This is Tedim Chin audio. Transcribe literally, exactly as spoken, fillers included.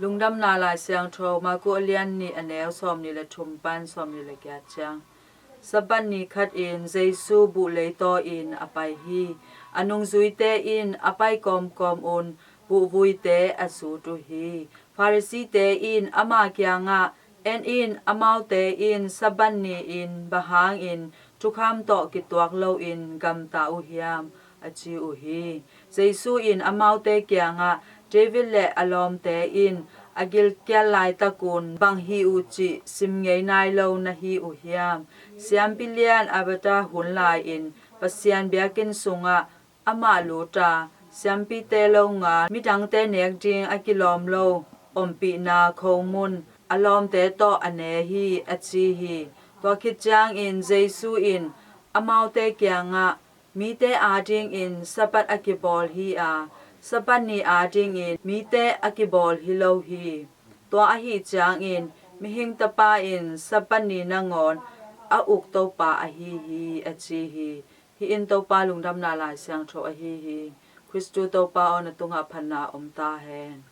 Lungdamna Lai Siangtho Marku a lian nih, a neu sawmnih le thum pan sawmnih le giat ciang. Sabbath ni khatin Jesu buh leitaw-in a pai hi. A nungzuite in a pai kawmkawm un buhvuite a zut uh hi. Pharisee-te in ama kiangah, "En in, amaute in Sabbath ni-in bang hangin thukham tawh kituak loin gamta uh hiam?" a ci uh hi. Jesu in amaute kiangah, "David le a lawmte in a gilkial laitakun bang hi uh cih sim ngei nai lo na hi uh hiam? Siampi lian Abiathar hun lai-in Pasian biakinn sungah amah lut a, siampite longal midangte nek ding a kilawm lo ompihna khomun a lawmte tawh a ne hi," a ci hi. Tua khit ciangin Jesu in amaute kiangah, "Mite adingin Sabbath a kibawl hi a, Sabbath ni adingin mite a kibawl hi lo hi. Tua ahih ciangin Mihing Tapa in Sabbath ni nangawn a uk Topa ahi hi," a ci hi. Hih in Topa Lungdamna Lai Siangtho ahi hi. Khristu Topa aw, na tungah phatna om ta hen.